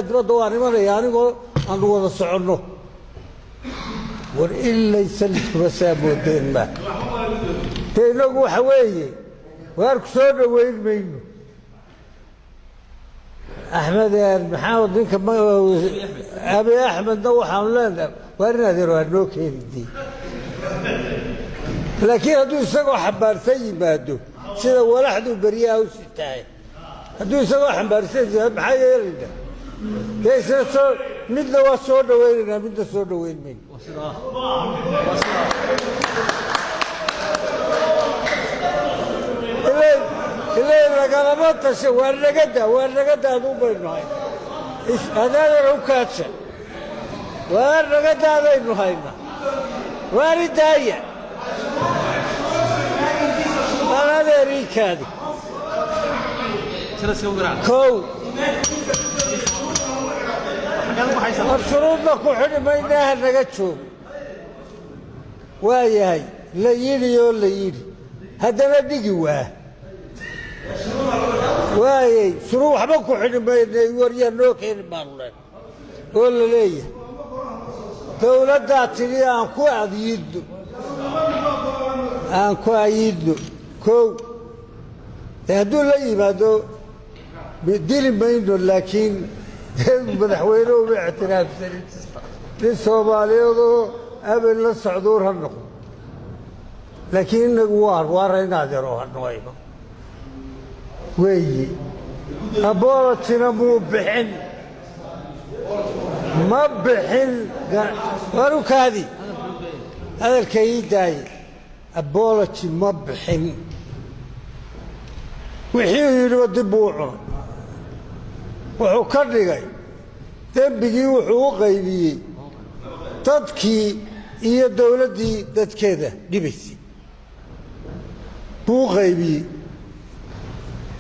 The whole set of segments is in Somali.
Dibadda waan imanaya anigoo aanu wada soconno. War ilaysa liskuma saa moodeen ma dee. Innagu waxa weeye, waar ku soo dhoweyn mayno Axmed Maxamed, ninka Abi Axmedna waxaanu leenahay, waar in adeer waa noo keenidii. Laakiin hadduu isagoo xambaarsan yimaado, sida walaxduu beryaha u sitahay, hadduu isagoo xambaarsan yimaado, maxaa yeelaynaa dee? Isna soo midna waa soo dhawaynaynaa, midna soo dhaweyn mayno. Ilay lagalama tasha. Waa nagada, waa nagada aduu baynu hayna. Adaadana u kaadsha, waa nagadaadaynu hayna. Waari daaya adeerii kaadi kow. War shuruudna ku xidhi maynaaha, naga joogo. Waa yahay la yidhi oo la yidhi, haddana dhigi waa waayey. Shuruud waxba ku xidhi maynay, waryaa noo keeni baanu leen oo la leeyahay dowladdaa tidhi aan ku adyiidno, aan ku ayiidno. Kow, dee hadduu la yimaado dili mayno, laakiin madaxweyne uma ictiraafsanin. Nin Soomaaliyeedoo abel la socduur ha noqdo, laakiin inagu waa waara in adeero hanoayno weeyi. Apology-na muu bixin, ma bixin. Warukaadi hadalka ii daaye. Apology ma bixin. Wixii uu yidhiba dib buu u cunay. Wuxuu ka dhigay dembigii, wuxuu u qaybiyey dadkii iyo dowladdii dadkeeda dhibaysay buu u qaybiyey.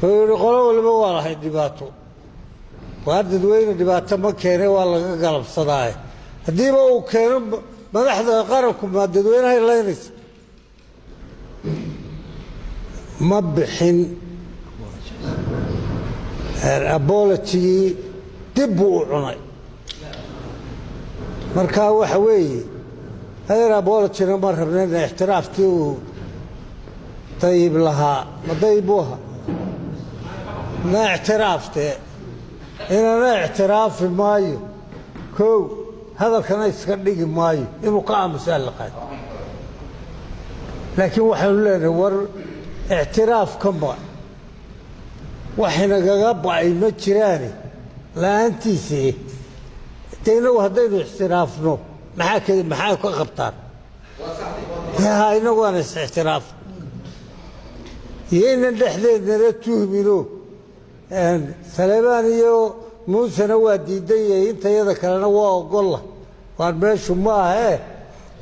Wuxuu yidhi qolo waliba waa lahayd dhibaato. Waa dadweyne dhibaato ma keene, waa laga galabsadaaye. Haddiiba uu keeno, madaxda qaranku maa dadweynahay laynaysa? Ma bixin apology-gii, dib buu u cunay. Marka waxa weeye, adeer, apology-na ma rabnayna. Ixtiraaftii uu Dayib lahaa, ma Dayib buu ahaa? Na ictiraaftee inana ictiraafi maayo. Kow, hadalkana iska dhigi maayo inuu ka aamusaa la qaado. Laakiin waxaanu leenahay, war ictiraafkanba wax inagaga ba'ay ma jiraane la'aantiisii. De inagu haddaynu ictiraafno, maxaa ka qabtaan? Ha, inagu aan is ictiraaf iyo inan dhexdeednala tuhmino. Saleebaan iyo Muusena waa diidan yahay, intayada kalena waa ogolla. Waan meeshu ma ahee,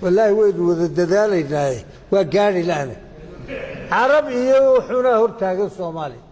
wallaahi waynu wada dadaalaynaaye, waa gaadhi la'ne. Carab iyo wuxuunaa hortaagan Soomaaliya.